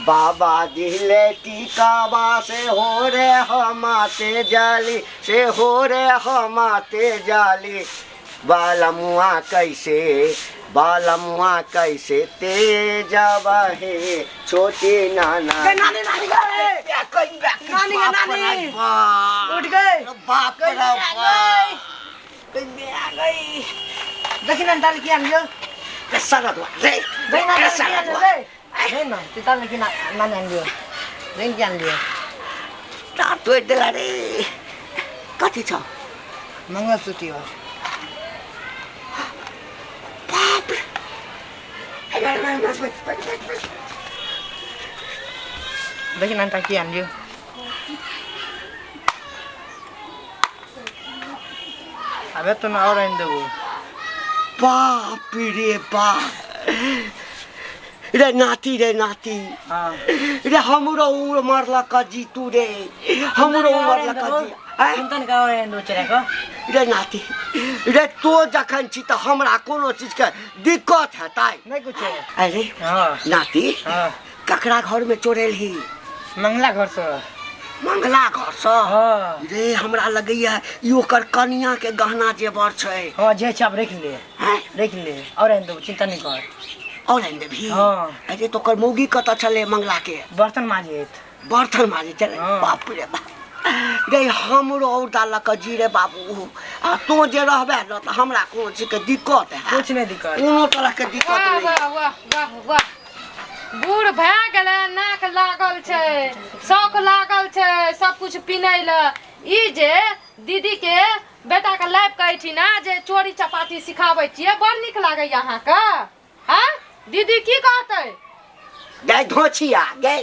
बाबा दिले टीकावा से हो रे हमाते जाली से हो रे हमाते जाली बालमुआ कैसे बालमुआ कैसे तेजबा हे छोटी नाना गए नानी नानी गए नानी गे नानी उठ गए बाप रे बाप गई आ गई देखी ना ताल की आनियो रे सरदवा रे गई ना रे ताल की सरदवा आनियो गई ना ते ताल की ना नानी आनियो गई की आनियो तार तोड़ि देला रे कथी छ मंगलसूत्र हो बाप रे देखी ना ताल की आनियो अबे तो ना और आइन देबो बाप रे बाप रे नाती रे नाती हां रे हमरो उम्र मरलक जीतू रे हमरो उम्र लक जी आँय? चिंतन का और आइन दो चेरा को रे नाती रे तो जखन छी तऽ हमरा कोनो चीजके दिक्कत हेतै नहीं कुछ है अरे हां नाती हां ककरा घरमे चोरेलही मंगला घर से मंगला घरसँ हां रे हमरा लगैया ई ओकर कनिया के गहना जेवर छै हां जे छै आप रख ले हैं रख ले और आइन दो चिंता नहीं कर और आनि देबही हाँ। अरे तो ओकर मौगी कतऽ छलै मंगला के बर्तन माजे बर्तन माजे छलै हाँ। बाप रे बाप रे हमरो औरदा लऽ कऽ जी रे बाबू आ तोँ जे रहबे ने तऽ हमरा कोनो चीजके दिक्कत है कुछ नहीं दिक्कत कोनो तरहके दिक्कत वाह नहि वाह वाह वाह वाह बूढ़ भए गेलै नाक लागल छै शौक लागल छै सब कुछ पिनै लए ई जे दीदी के बेटा के लाइफ के एहिठिना जे चोरी चपाटी सिखाबै छियै बड़ नीक लागैया अहाँके हँ दीदी की कहतै गै धोछिया गै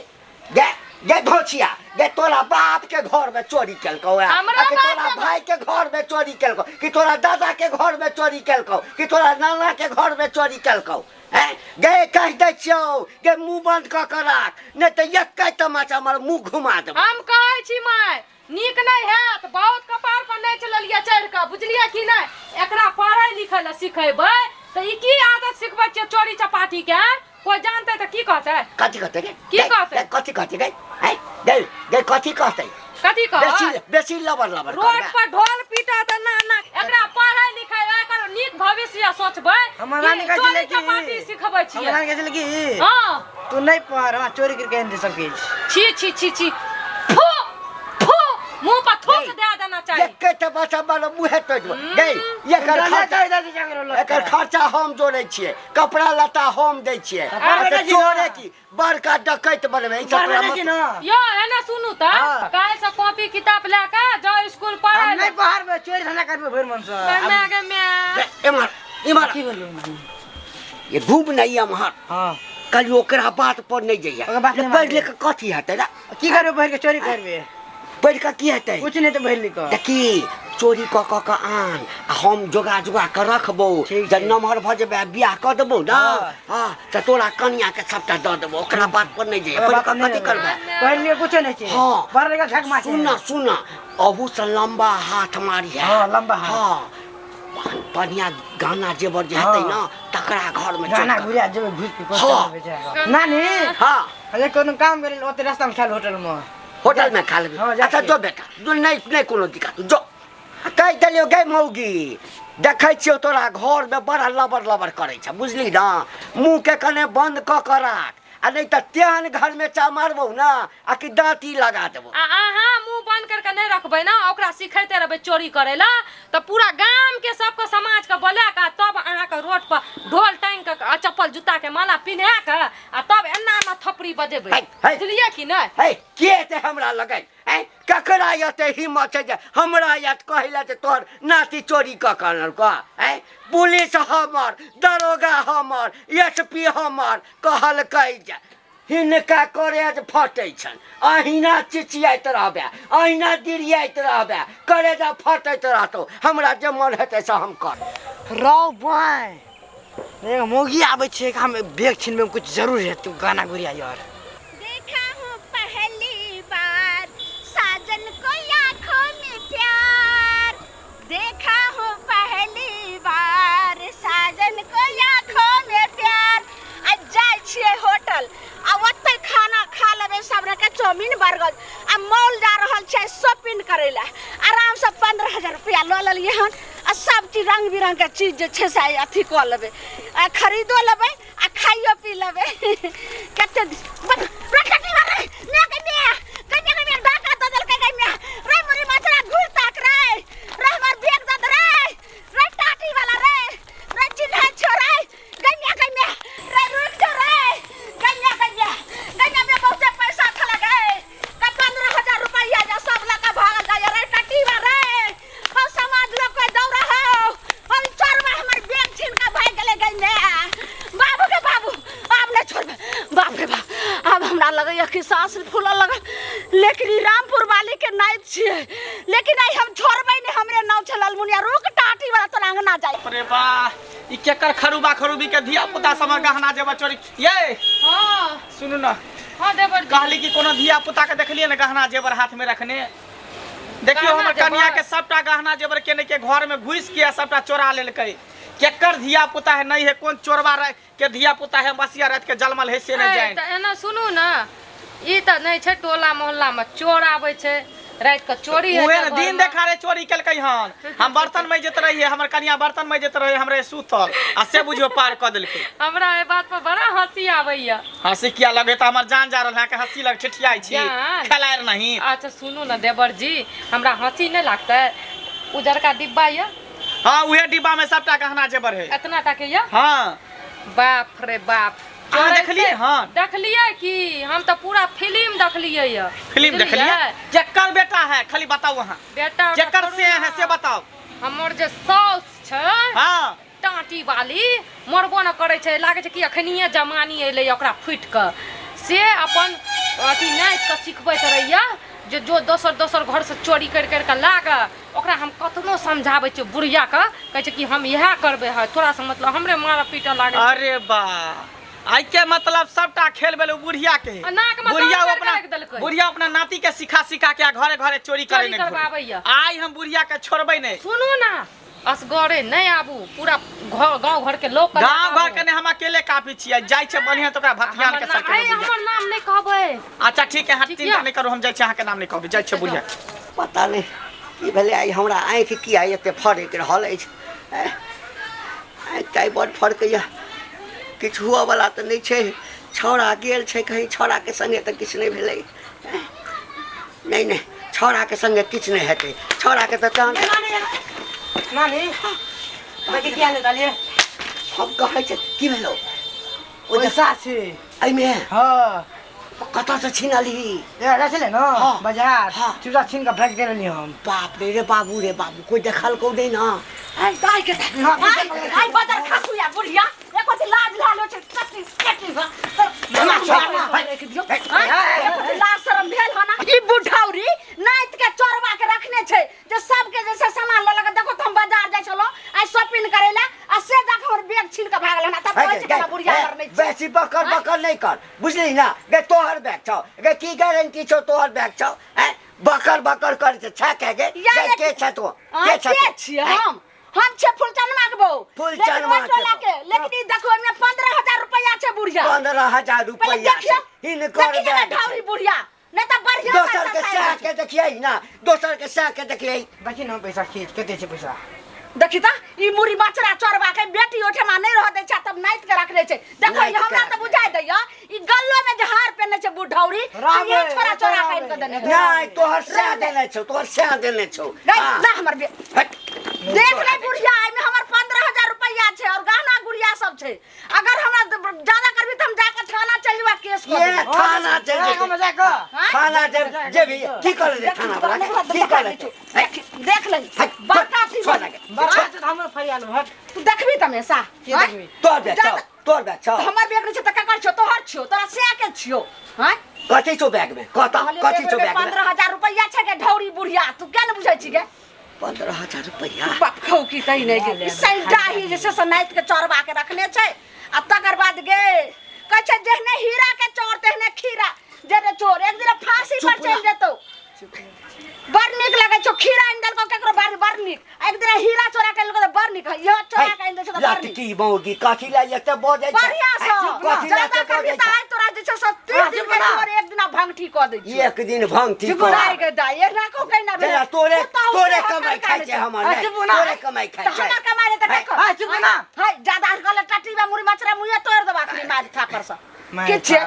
गै गै धोछिया गै तोरा बाप के घर में चोरी केलकौ है हमरा आ कि बाप तोरा के- भाई के घर में चोरी केलकौ कि तोरा दादा के घर में चोरी केलकौ कि तोरा नाना के घर में चोरी केलकौ हैं गै कहि दै छियौ गै मुंह बंद कऽ के राख नहि तऽ एक्कै तमाचा हमर मुंह घुमा देबौ हम कहै छी माय नीक नहि हैत बहुत कपार पर नहि चललियै चढ़ि कऽ बुझलियै कि नहि एकरा पढ़ै लिखै लए सिखेबै तऽ ई की आदत सिखबै छियै चोरी चपाटी के कोई जानतै तऽ की कहतै कथी कहतै गे की गै, कहतै? गै, कथी कहतै गै हैं गै गै कथी कहतै कथी बेसी कहत बेसी लबर लबर रोड करबै। पर ढोल पीटत ना ना एकरा पढ़ै लिखै एकर नीक भविष्य सोचबै हमर कि नानी कहै चोरी छलै कि चपाटी सिखबै हमर छियै नानी कहै छलै कि हँ तू नहीं पढ़ हमरा चोरी करके आनि दे सब किछु छी छी छी छी फू फू मुंह पर थूक गई। दे देना चाही एके तऽ बच्चा बड़ा मुँहे तोड़ि देबौ। गै एकर खर्चा एकर खर्चा हम जोड़ै छियै कपड़ा लत्ता हम दै छियै कपड़ा आ तऽ दै छी ना। चोरे की बड़का डकैत बनबै ई सब तोरा मत- ना यो एने सुनू तऽ हाँ। काल्हि से कॉपी किताब लए कऽ जाउ स्कूल पढ़ै हम नहीं पढ़बै चोरी धंधा करबै भरि मन से गे गे माय रे, एम्हर एम्हर की बोलू ये घूम नहीं एम्हर हां कल ओकरा बात पर नहीं जइया ओकरा बात नहीं पढ़ मानबै। लिख के कथी हेतै रे की करबै पढ़ के चोरी करबै पढ़ि कऽ की हेतै कुछ नहीं तो भरि लिख देखी चोरी कऽ कऽ कऽ आन आ हम जोगा जोगा कऽ रखबौ ठीक जब छै। नमहर भऽ जेबै आ बियाह कऽ देबौ ने हाँ। हँ तऽ तोरा कनिया के सबटा दऽ देबौ ओकरा बात पर नहि जइया पढ़ि कऽ कथी करबै पढ़ लिख कुछ नहीं छै हाँ। पढ़ लिख झक मार सुन सुन अहू से लंबा हाथ मारी है हाँ, लंबा हाथ। हाँ बढ़िया गाना जेवर जे हेतै हाँ। ने तकरा घर में गाना चलि कऽ। गुड़िया जेबै घुस के हाँ। नानी हाँ अरे कोनो काम करे ओते रास्ता में खाल होटल में होटल में खा लेबै हाँ, जा अच्छा छी। जो बेटा जो नहीं नहीं कोनो दिक्कत जो कहि देलियौ गै मौगी देखै छियौ तोरा घरमे बड़ा लबर लबर करै छ बुझली ने मुँहके कने बन्द कऽ कऽ राख आ नहि तऽ तेहन घरमे चा मारबौ ने आ कि दाँती लगा देबौ आ अहाँ मुंह बंद करके नहीं रखबै ना ओकरा सिखैते रहबै चोरी करै ला तऽ पूरा गाम के सबके समाज के बोला के आ तब अहाँके रोड पर ढोल टांगि के आ चप्पल जूता के माला पिन्हा के आ तब एना एना थपड़ी बजेबै है, है। बुझलियै कि नहि है के एते हमरा लगै हैं ककरा एते हिम्मत छै जे हमरा याद कहै लए जे तोहर नाती चोरी कऽ कऽ अनलकौ हैं पुलिस हमर दरोगा हमर एस पी हमर कहलकै जे हिनका करेज फटै छनि अहिना चिचियाइत रहबै अहिना डिरियाइत रहबै करेजा फटैत रहतौ हमरा जे मन हेतै से हम कर रौ बाय एगो मौगी आबै छै हम बैग छिनबै कुछ जरूर हेतै गाना गुड़िया यार देखा हूँ पहली बार साजन को आँखों में प्यार देखा हूँ पहली बार साजन को आँखों में प्यार आ जाइ छियै होटल आ ओतै खाना गोपालगंज आ मॉल जा रहल छै शॉपिंग करै लए। आरामसँ 15,000 रुपैआ लऽ लेलियै हन आ सब चीज रंग बिरंग के चीज जे छै से आइ अथी कऽ लेबै, आ खरीदो लेबै आ खाइयो पी लेबै। कते डाका दऽ देलकै गै माय। रे मुरी मछरा घुर ताक रे, रे हमर बैग दऽ दे रे, रे टाटी वाला रे, रे चिन्है छौ रे गै माय, गै माय रे रुकि जो रे गै माय, गै माय, गै माय में बहुते पैसा छलै गै, गै 15,000 रुपैआ जे सब लऽ कऽ भागल जाइए रे टटीवा रे। हम समाज लोग के दौड़ा हो, हम चोरवा हमर बैग छीन कऽ भागि गेलै गै माय। बाबू के बाबू आब नहि छोड़बै, बाप रे बाप आब हमरा लगैए कि साँस फूलऽ लगल। लेकिन ई रामपुर वाली के नाइत छियै, लेकिन आइ हम छोड़बै नहि, हमरे नाम छै ललमुनिया। रुक टाटी वाला तोरा अंगना जाय। अरे वाह, ई केकर खरूबा खरूबी के धिया पुता सब गहना जेबर चोरी ये। हाँ सुनू ना। हाँ देवर जी। कहली कि कोनो धिया पुता के देखलिए ना गहना जेबर हाथ में रखने? देखियो गहना हमर कनिया जेवर? के सबटा गहना जेबर के ने के घर में घुस के सबटा चोरा लेलकै। केकर धिया पुता है नहीं है, कोन चोरबा रहे के धिया पुता है, बसिया रात के जलमल है से नहीं ए, जाए। तऽ एना सुनू ना, ई तऽ नहि छै टोला मोहल्ला में चोर आबै छै राति के चोरी उहे होइ ने छै दिन घरमे। देखारे चोरी केलकै हन। हम बर्तन मजैत रहियै, हमर कनिया बर्तन मजैत रहे, हमरे सुतल आ से बुझियो पार कऽ देलकै। हमरा एहि बात पर बड़ा हंसी आबैया। हंसी किया लगे? तऽ हमर जान जा रहल है, अहाँके हंसी लग ठिठियाइ छी जान? खेलायर नहीं। अच्छा सुनू ना देवर जी, हमरा हंसी नहि लागतै। उजरका डिब्बा यऽ? हाँ उहे डिब्बा में सबटा गहना जेबर है। एतना टा के यऽ? हाँ। बाप रे बाप। अहाँ देखलियै हन? देखलियै कि हम तऽ पूरा फिल्म देखलियै यऽ। फिल्म बुझलियै? देखलियै? केकर बेटा है खाली बताउ अहाँ। बेटा ओकरा केकर छोड़ू से है ना। से बताउ। हमर जे साउस छै। हाँ। टाटी वाली मरबो न करै छै, लागै छै कि अखनिये जमानी एलै ओकरा फुटि कऽ। से अपन अथी नाचि कऽ सिखबैत रहैया जे जो दोसर दोसर घरसँ चोरी करि करि कऽ ला कऽ ओकरा हम कतनो समझाबै छियै बुढ़िया के, कहै छै कि हम इएह करबै हँ, तोरासँ मतलब हमरे मारऽ पीटऽ लागै छै। अरे बा, आइ के मतलब सबटा खेल भेल बुढ़िया के। आ नाक मे बुढ़िया दाँत अपना करि देलकै। बुढ़िया अपना नाती के सिखा सिखा के आ घरे घरे चोरी करे चोरी नहीं घुरे। करबाबैया। आइ हम बुढ़िया के छोड़बै नहीं। सुनू ना, असगरे नहीं आबू, पूरा घर गांव घर के लोग के गांव लऽ घर के नहीं, हम अकेले काफी छियै। जाइ छै बढ़िया तऽ ओकरा भथियान के हमर सके नाम- हमर नाम नहीं कहबै। अच्छा ठीक है, अहाँ ठीक चिंता यऽ? नहीं करू, हम जाइ छी, अहाँके नाम नहीं कहबै, जाइ छै बुढ़िया। पता नहीं की भेलै आइ हमरा आँखि किया एते फड़कि रहल अछि। आँखि तऽ आइ बड़ फड़कैया, किछु हुअवला तऽ नहि छै। छौड़ा गेल छै कहीं, छौड़ाके संगे तऽ किछु नहि भेलै। नहि नहि, छौड़ाके संगे किछु नहि हेतै, छौड़ाके तऽ तहन नानी बाकी किया नहि डालिए? हम कहै छै की भेलौ? पैसा छै एहिमे? हाँ। कतऽसँ छीनलही? ए, जाइ छलै ने हाँ। बाजार, हाँ। चूड़ा छीन कऽ भागि गेल हम। बाप रे रे बाबू रे बाबू, कोइ देखलकौ नहि ना? आइ दाइ के आइ बदर खासू या बुढ़िया, एको दिन लाज लालो छै कटी कटी दियौ। एको दिन लाज शरम भेल हन? ई बुढ़ौरी नाइत के चोरबा के रखने छै जे सबके जैसे सामान लऽ लऽ कऽ। देखो तऽ हम बाजार जाइ छलहुँ आइ शॉपिंग करै लए आ से जाके हमर बैग छीन कऽ भागल हन। तब कहै छै कि हमरा बुढ़िया मरने छै। बेसी बकर बकर नहि कर, बुझली ना? गे तोहर बैग छौ गे, की गारंटी छौ तोहर बैग छौ? हैं बकर बकर करै छै छा के गे? या गे, के छ तो? के छ के छियै हम? हम छियै फुलचनमा के बहू। फुलचनमा लेकिन ओहि टोला के के। लेकिन ई देखो ओहिमे 15,000 रुपैआ छै बुढ़िया। 15,000 पहिले रुपैआ देखियौ, छै हिनकर देखियौ ने बैग छै। ढौरी बुढ़िया, नहि तऽ बढ़िया दोसर पैसा के खाइ सैह छै। के देखियै ना, दोसर के सैह के देखियै। देखी ने पैसा खींच कते छै पैसा। देखी तऽ ई मुड़ी मचरा चोरबा के बेटी ओहिठमा नहि रह दै छै, तब नाइत के रखने छै। देखो नाइत ई हमरा के तऽ बुझाइ दैया ई गल्लो में जे हार पेने छै बुढ़ौरी, से रहबै, इहे छोरा चोरा रहबै। के आनि कऽ देने छै। नहि तोहर सैह देने छौ, तोहर सैह देने छौ। गई, हाँ। दा हमर हट। देख ले बुढ़िया, एहिमे हमर 15,000 रुपैआ छै और गहना गुड़िया सब छै। अगर हमरा ज्यादा करबी तऽ हम जाके थाना चलि जेबा केस कऽ ये देबै। थाना चलि जेतै। गाँवमे जाकऽ। हाँ? थाना जेबही, की करै रे थाना बला के? की करै रे? देख ले, हट, बड़का चीज छोड़ ना के। बड़ा छै तऽ हमरो फरियाल हट। तू देखबी तमेशा? की हाँ? देखबी? तोहर बैग छौ, तोहर बैग छौ। हमर बैग नहि छै तऽ ककर छौ? तोहर छियौ, तोरा सएह के छियौ। हाँ? कथी छौ बैग में? कहता कथी छौ बैग में? 15,000 रुपैआ छै गे ढौरी बुढ़िया, तू किया ने बुझै छी गे? 15,000 रुपैआ। बाप खौ की तही नहि गे। ई सैंडाही जे छै से नाइत के चोरबा के रखने छै आ तकर बाद गे कहै छै जेहने हीरा के चोर तेहने खीरा जे चोर एक दिन फांसी पर चुप ना। चलि जेतौ। बड़ नीक लगै छौ खीरा आनि देलकौ केकरो बड़ बड़ नीक, एक दिन हीरा चोरा के आनि देलकौ तऽ बड़ नीक, इहो चोरा के आनि दै छौ तऽ बड़ नीक। लटकी मौगी कथी ला एते बजै छै? बढ़िया सँ कथी ला ज्यादा एते करबी बजै तऽ छै? आइ तोरा जे छै से 30 दिन के चुप ना। चोर एक दिन ना भंगठी कऽ दै छियौ। एक दिन भंगठी चुप कर। दाइ गे दाइ, एना को कैना भेलै? जेना तोरे पुतहु तोरे सेहो कमाइ करका खाइ लै छै हमर आ, नहि, चुप ना। तोरे कमाइ खाइ तऽ छै। हमर कमाइ नहि तऽ है, ककर? आ, चुप ना। है, जादा कहले टटीबा मुड़ी मचरा मुँहे तोड़ि देबा अखनी मारि थापर सँ। के छियै?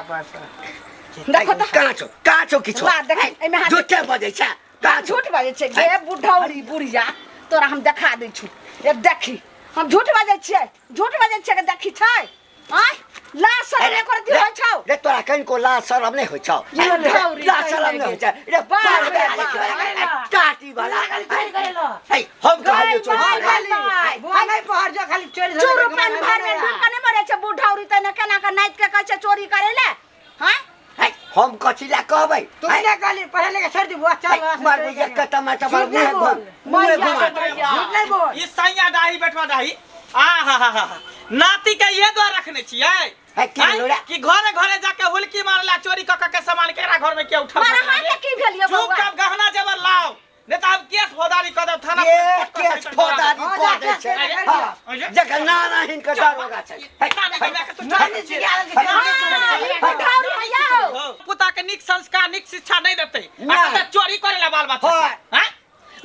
देखो तऽ। कहाँ छौ, कहाँ छौ किछो? ला, देखी, एहिमे हाथ- झूठे बजै छै, कहाँ छौ? झूठ बाजै छै गे बुढ़ौरी बुढ़िया, तोरा हम देखा दै छु। ए देखी, हम झूठ बाजै छियै? झूठ बाजै छियै के देखी छै? आँय, लाज शरम अरे, एको रत्ती होइ छौ? रे तोरा कनिको लाज शरम नहि होइ छौ? बुढ़ौरी लाज शरम नहि होइ छै रे? बाप बाप रे रे बाप। बाप, टाटी वाला। है, हम कहलियौ चोरी गई करे। बाई, बुआ नहीं पहर जो खाली चोरी चूरू पानि भर में डूब के नहि मरै छै बुढ़ौरी, तैने केना के नाति के कहै छै चोरी करै ले? हाँ। है, हम कथी लए कहबै? तू नहीं कहली पढ़े लिखे छोड़ दी बुआ, चल वहाँ से मार चोरी बुझे करेला। कत मार झूठ मुँहे नहीं बोल। घुम मुँहे मैया घुमा गे मैया। झूठ नहीं बोल। ई सैया डाही बैठवा डाही, आ हा हा हा, नाती के ये द्वार रखने छियै है, की आँय? भेलौ रे? कि घरे घरे जाके हुलकी मारला चोरी क क के सामान केकरा घर में के उठा मारे अहाँके की भेल यौ बौआ? चुपचाप गहना जेवर लाओ, नहीं तो हम केस फौजदारी कर देब थाना ये पुलिस कोर्ट केस कचहरी फौजदारी हाँ, कऽ जा, दै छै। जा, जा, हाँ, जा। जकर नाना हिनकर दरोगा छै। है, नानी के मायके तू नानी सिखा देलकै, हाँ, ई बुढ़ौरी है यौ। पुता के नीक संस्कार नीक शिक्षा नहीं देते आ नहि। कतऽ चोरी करेला बाल बच्चा हाँ। हैं?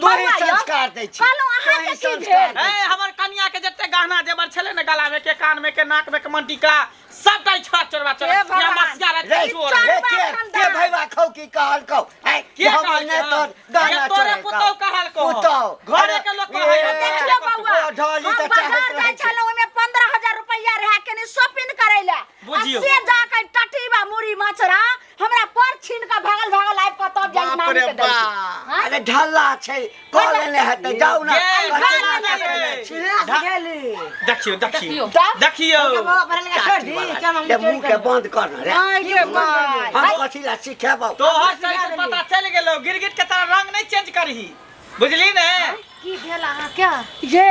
तोही बौआ यौ, संस्कार दै छी, कहलहुँ अहाँके तोही की संस्कार भेल? दै ए हमर कनिया के जते गहना जेवर छले ने, गला में के, कान में के, नाक में के मंटिका, सबटा ई छत चोरबा चोर हे या भगवान। मसिया रे रहते चोर। रे चोर। के के भैया खौ की कहल कौ है के हमर कहलकै? नहि तोर गहना ये तोरे चोरेलकौ। पुतहु कहलकौ। पुतहु। घरे के लोक कहै ए, है। देखियौ बौआ, ओ ढोली हम तऽ बाजार चाहैत जाइ रहै छै। छलहुँ, ओहिमे 15,000 रुपैआ रहै कनि शॉपिंग करै लए, आ बुझियौ। से जा के टटीबा मुड़ी मचरा हमरा पर छीन के भागल भागल आबि कऽ तब जाइ बाप नानी रे के दै छै। बाप। हाँ? अरे ढल्ला छै, कऽ लेने हेतै, जाउ ने। ये, कथी ढल्ला लए छै। कयने छी? सिखेली। देखियौ देखियौ तब? देखियौ। बौआ पढ़े लिखे छोड़ दी, चल हम रे चोरी मुँह के करेला। बंद कर ने रे। आइ गे माय। हम कथी लए सिखेबौ? तोहर चरित्र पता चल गेलो, गिरगिट के तरह रंग नहीं चेंज करही, बुझली ने? की भेल अहाँके? ये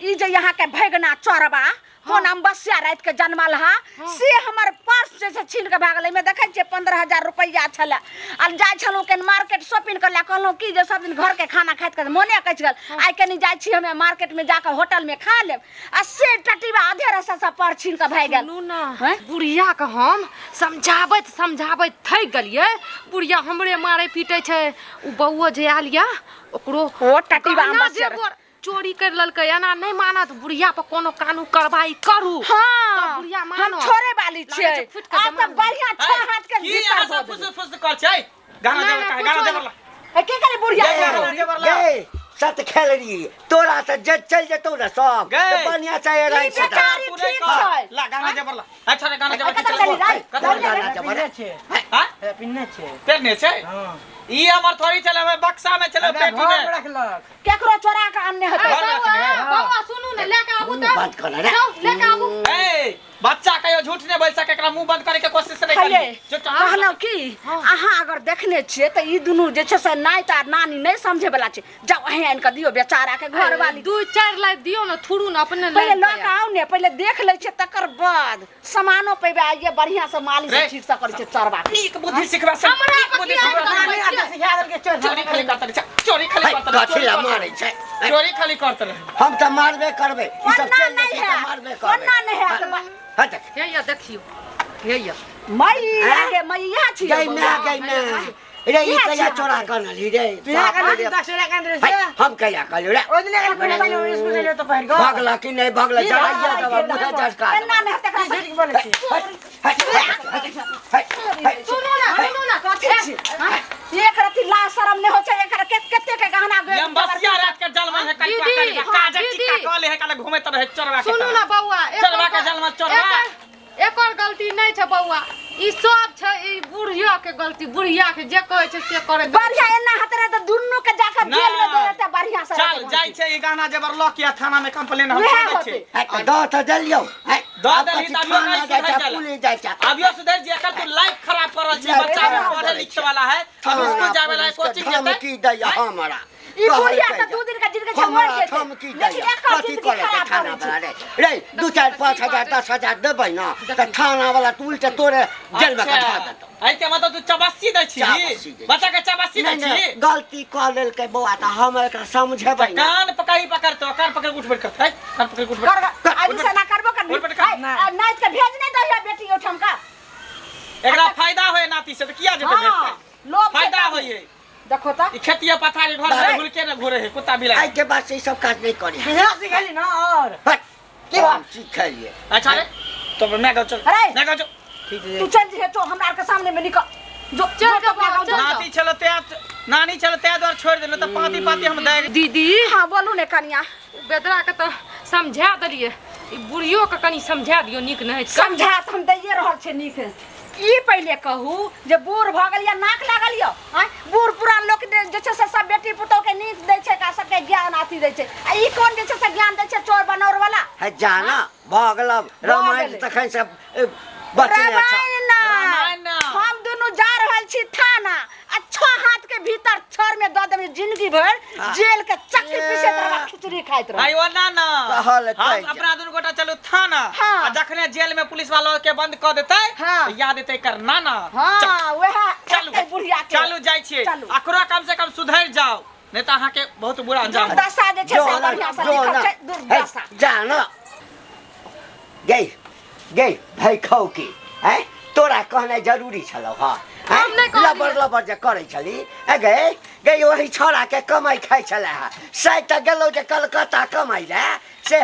ई जे यहाँ के भगना चोरबा कोन अम्बसिया राति के जन्मल हा, से हमर पर्स जे छै छीन के भागल। एहिमे देखै छियै 15,000 रुपैआ छलै। आ जाइ छलहुँ कनि मार्केट शॉपिंग करै लए, कहलहुँ कि जे सब दिन घर के खाना खाइत खाइत मोने कचि गेल, आइ कनि जाइ छी हमे मार्केट में जाकऽ होटल में खा लेब, आ से टटीबा आधे रास्ता से पर्स छीन के भागि गेल। सुनू ने। हैं? बुढ़िया के हम समझाबैत समझाबैत थकि गेलियै, बुढ़िया हमरे मारै पीटै छै। ओ बौओ जे आयल यऽ ओकरो ओ टटीबा गहना अम्बसिया जेवर चोरी करि लेलकै। एना नहि मानत, बुढ़िया पर कोनो कानून कार्रवाई करू। हाँ, तब बुढ़िया हम मानत। छोड़े वाली लागै छियै। छै फुटि कऽ आब जमा तऽ बढ़िया छह हाथ के की भीतर अहाँ दऽ सब देबै। फुस फुस कर छै? गहना नहि, जेवर नहि, कहे गहना कुछो जेवर ला। ए, की करी बुढ़िया? गए, गहना जेवर ला। गए सत खेलरी तोरा तऽ जे चलि जेतौ ने सब गए। तऽ बढ़िआँ से रहै ई छै। बेचारी तू नहि ठीक कह। छै। ला गहना जेवर ला। अच्छा रे गहना जेवर कतऽ की करी राइ? कतऽ चल करी? गहना जेवर। पिन्ने छै। हाँ? हे, पिन्ने छै। पेरने छै? हाँ। ई हमर थोड़ी छलै, हमर बक्सा में छलै, अबे पेटी घर में में। रखलक। केकरो चोरा के आनने हेतै। ए, घर में बौआ, रखने है। बौआ सुनू ने, लए कऽ आबू मुँह तऽ। बंद कर ने रे। जाउ, लए कऽ आबू। ए बच्चा कहियो झूठ नहीं बोल सके, एकरा मुंह बंद करे के कोशिश नहीं हये, करी। चुपचाप। कहलहुँ की अहाँ अगर देखने छियै तऽ ई दुनू जे छै से नाति आ नानी नहि समझे वाला छै। जाउ अहीं आनि कऽ दियौ बेचारा के घरवाली। दू चारि लाख दियौ ने, थुरू ने अपने पहिले लए लऽ कऽ आउ ने, पहिले देख लै छियै तकर बाद सामानो पेबे। आइये बढ़िआँ से मालिश रे। छीट सकै छै चरबा के। नीक बुद्धि सिखबा से हमरा नीक बुद्धि बतिया सिखबा से। नानी आके सिखा देलकै चोर। चोरी खाली करते रहे, चोरी खाली है, करते रहे, कथी चोरी लए करते मारै छै? रहे, चोरी खाली करते रहे। हम तऽ मारबे करबै, ई सब ओना चलि नहि जेतै तऽ हैत, मारबे करबै। ओना नहि हैत। हट। हे यऽ देखियौ, हे यऽ। मैया गे मैया छियै गई बौआ। मैं गई मैं रे, ई इएह कहिया छियै। चोरा कर लेली रे? तू यहाँ बाप कहली रे। 10 टका कान है, से। हम कहिया कहलियौ रे? ओ दिन कहली पहिले चलो स्कूल चलियो तो पहिर गो। भगला कि नहि भगला, जराइया देबा मुँहे झटका एना देबा। नहि हेतै एकरा ई झूठ बोलै छी। हट, हट, हट, हट, हट। सुनू ने, सुनू ने। कथी छी? हाँ? एक रत्ती लाज शरम नहि होइ छै एकर? कते के गहना गेल। लंबसिया रात के जलमल है करिका दीदी, करिका हाँ, काजर दीदी। टिक्का कले है, काले घूमैत रहे चोरवा के सुनू तरह। ने बौआ, चोरवा के जलमल चोरवा। एकर गलती नहि छै बौआ, ई सब छै ई बुढ़िया के गलती। बुढ़िया के जे कहै छै से करै। बढ़िया एना हेतै रहै तऽ दुनू के जाकर जेल में दऽ देतै बढ़िया से। चल रहतै। जाइ छै ई गहना जेवर लऽ के आ थाना में कंप्लेन हम उएह कऽ दै होतै। छै। है, तऽ दऽ तऽ देलियौ है। दऽ आब देलही कथी तऽ अभियो थाना नहि जाइ छै, सुधरि पुलिस जाइ छै। अभियो सुधरि जे, एकर तू लाइफ खराब कर रहल छी। लाइफ बच्चा खराब पढ़े करै लिखे छै। वाला है, अब थाना स्कूल जाए वाला है, पुलिसके कोचिंग जेतै। धमकी दैया हमरा। ई बुढ़िया कहलकै तऽ 2 दिन के जिंदगी छै, हमरा मरि जेतै। धमकी लेकिन दैया। एकर कथी जिंदगी करै छै खराब थाना करै छै। वाला रे? रे 2 4 5 हजार 10 हजार देबै ने तऽ थाना वाला तू उल्टे तोरे जेलमे कटा देतौ। एहि के मतलब तू चबस्सी दै छी? चबस्सी दै छी। बच्चा के चबस्सी दै नहि नहि छी? गलती कऽ लेलकै बौआ, तऽ हम एकरा समझेबै ने। कान पकड़ी पकड़तो, कान पकड़ उठ बैठ करतै, कान पकड़ उठ बैठ। कर आइ से ना करबो करबी। उठ बैठ कर। नाइत के भेज नहि दहिया बेटी ओहिठाम का। एकरा फायदा होय नाती से त किया जेतै हाँ, भेजतै लोभ छै फायदा तब। होय है देखो त ई खेतिया पथारी घर में घुल के न घुरे है कुत्ता बिलाई आइ के बाद से ई सब काज नहीं करी यहाँ सिखेली ना और हट की बात? हम सिखेलिए अच्छा रे तो मैं गाँव चल अरे! मैं गाँव चल ठीक छै तू चल जे तो हमरा आर के सामने में निकल जो चल जो जो तो अपना गाँव चल जो। नाती छलो ते नानी छलो ते द्वार छोड़ देलो त पाती पाती हम दे दीदी हाँ बोलू ने कनिया बेदरा के तऽ समझा देलियै ई बुढ़ियो के कनि समझा दियौ नीक नहि छै समझा तऽ हम दैये रहल छै नीक ई पहिले कहू जे बूढ़ भऽ गेल या नाक लागल यऽ आँय बूढ़ पुरान लोक जे छै से सब बेटी पुतोह के नीक दै छै आ सबके ज्ञान अथी दै छै आ ई कोन जे छै से ज्ञान दै छै चोर बनौर वाला है जाना भऽ गेल रामायण गेलै। तखन से बचने अच्छा रामायण ना। रामायण ना। हम दुनू जा रहल छी थाना आ छह हाथ के भीतर छड़ में दऽ देबै जिंदगी भर जेल के चक्की पीसैत रहब खिचड़ी खाइत रहब आई ओ ना ना कहल हम कहै अपना दुनू गोटा चलू थाना हाँ। आ जखने जेल में पुलिस वाला के बंद क देतै हाँ। त याद एतै कर नाना हाँ वएह चलू एतै बुढ़िया के चलू जाइ छियै चलू। अकरो कम से कम सुधरि जाओ नहीं तऽ अहाँके बहुत बुरा अंजाम होत। दुर्दशा जे छै जो से ना बढ़िआँ से जो लिखल ना छै दुर्दशा है जाना गई गई भाई खाऊ की हैं तोरा कहनाइ जरूरी छलौ हँ हैं? हम नहि कहलियै। लबर लबर जे करै छली ए गई गई ओही छौड़ाके कमाइ खाइ छलै हँ साइ तऽ गेलौ जे कलकत्ता कमाइ लए से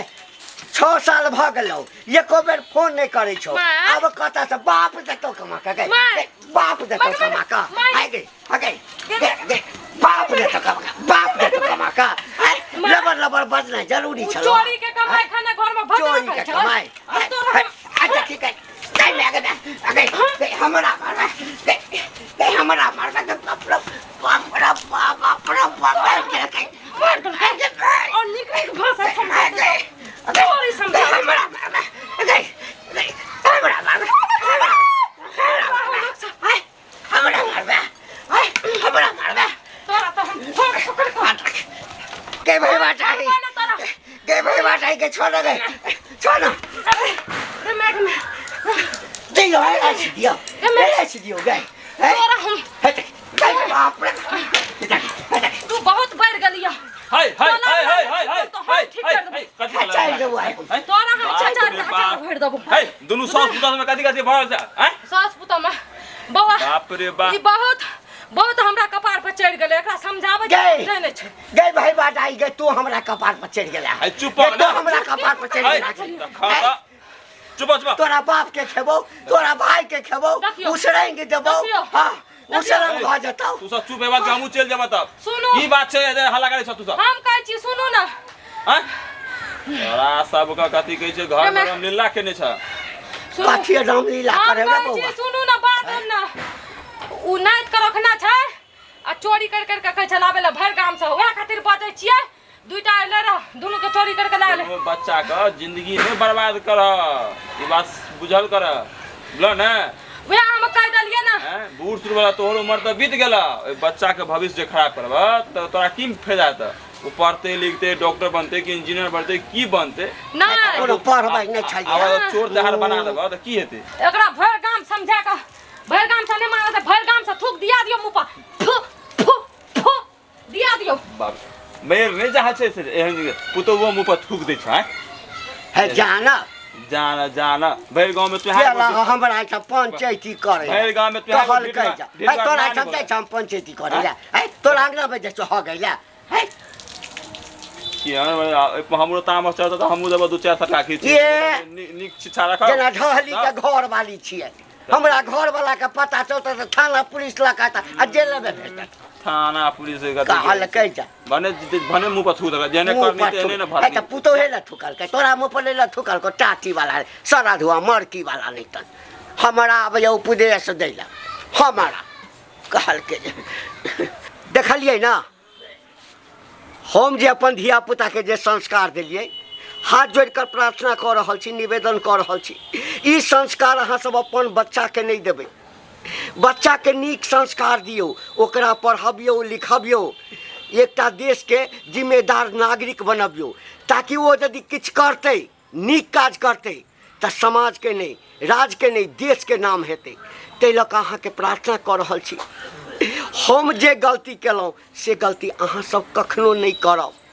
6 साल भऽ गेलौ एको बेर फोन नहि करै छौ माय। आब कतऽ से बाप देतौ कमा कऽ गई माय। गई, बाप देतौ माय, माय, कमा कऽ माय। आइ गई आ गई गई गई बाप देतौ कमा कऽ बाप देतौ कमा कऽ आइ लबर लबर बजनाइ जरूरी उ छलौ चोरी के कमाई खाना घर में भर चोरी के कमाई अब तोरा हम अच्छा ठीक है गई मैं गई गई हमरा मारबे गई गई हमरा मारबे तो बाप रे बाप रे बाप बाप रे बाप रे गई मार देलकै। और नीक नीक भाषा समझा चोरी समझा हमरा मारबे गई गई हमरा मारबे हमरा मारबे हमरा मारबे तोरा तो हम फोड़ पकड़ के गई भाई बाटाई मारबै ना तोरा गई भाई बाटाई के छोड़ गई छोड़ रे मैं मैं दियो ऐसी दियो ऐसी दियो गई तोरा हम बाप रे तू बहुत बढ़ गेलिया हाय हाय हाय हाय हाय हाय तो हम हाय ठीक हाय कर देबो। हाय कथी चल चला देबो आइ। तोरा हम बाप चाचा रे चाचा बाप। भरि देबो हाय दुनू सास पुतोह में कथी कथी भरल छै आँय सास पुतोह में बौआ बाप रे बाप ई बहुत बहुत हमरा कपार पर चढ़ि गेलै एकरा समझाबै गै। छै नहि छै गई भाई बात आई गई तू हमरा कपार पर चढ़ गेला हाय, चुप हो गई, तू ना। हमरा कपार पर चढ़ हाय गेला तऽ खा तऽ चुप हो, चुप हो। तोरा बाप के खेबो तोरा भाई के खेबो देखियौ। उसरंग देबो देखियौ। हाँ उसरंग भऽ जेतौ तू सब चुप हेबा कि हमहूँ चलि जेबा तब सुनू। की बात छै जे हल्ला करै छ तू सब हम कहै छी सुनू ने आँय तोरा सबके कथी कहै छै घर में रामलीला केने छ सुनू कथी रामलीला हम करे रे कहै छी बौआ सुनू ने बात हम ने उ नाति के रखना छै आ चोरी कर कर के कहै छै लाबै लए भरि गाम से वएह खातिर बजै छियै दुइटा अयलै रह दुनू के चोरी कर के लाबै कोनो बच्चा के जिंदगी नहि बर्बाद कर ई बात बुझल कर बुझल ने वएह हम कहि देलियै ने हैं बूढ़ सूढ़ वाला तोहर उम्र तऽ बीत गेल ओहि बच्चा के भविष्य जे खराब करब तऽ तोरा की फायदा हेतऽ ओ पढ़ते लिखते डॉक्टर बनते कि इंजीनियर बनते की बनते नहि कोनो पढ़बै नहि छलियै आब चोर दहाड़ बना देबह तऽ की हेतै एकरा भरि गाम समझा कऽ भरि गाम से नहि मानत तऽ भरि गाम से थूक दिया दियौ मुँह पर फू फू फू दिया दियौ बाप मेर नहि चाहै छै से एहन पुतोहुओ मुँह पर थूक दै छै आँय? हे जाना जाना जाना भरि गाँव में तू केला हमरा एहिठाम पंचायती करे भरि गाँव में तू एगो कहलकै ढिढुआ- जा ढिढुआ है तोरा नानी एहिठाम बोलै। जाइ छह हम पंचायती करे ला है तोरा अंगना में जाइ छौ हो गइला है कि हमरो तामस चढ़तौ तऽ हमहूँ देबौ दू चारि सट्टा खींच ये। नीक शिक्षा रखब जेना ढहली के घर वाली छियै हमरा घर वाला के पता चलतै तऽ थाना पुलिस लऽ के एतै आ जेल में भेजतै थाना पुलिस के कहलकै जा भने भने मुँह पर थूक देलक जेहने मुँह करनी पर तेहने ने थूक। भरनी है तऽ पुतोहे लए थुकलकै तोरा मुँह पर लए थुकलको टाटी वाला सरा धुआ मरकी वाला नहि तन हमरा आबैए उपदेश दै लए हमरा कहलकै जे देखलियै ने हम जे अपन धियापुताके जे संस्कार देलियै हाथ जोड़ि कऽ प्रार्थना कऽ रहल छी निवेदन कऽ रहल छी ई संस्कार अहाँसभ अपन बच्चाके नहि देबै बच्चाके नीक संस्कार दियौ ओकरा पढ़बियौ लिखबियौ एकटा देशके जिम्मेदार नागरिक बनबियौ ताकि ओ यदि किछु करतै नीक काज करतै तऽ समाजके नहि राज्यके नहि देशके नाम हेतै ताहि लऽ कऽ अहाँके प्रार्थना कऽ रहल छी हम जे गलती केलहुँ से गलती अहाँसभ कखनो नहि करब।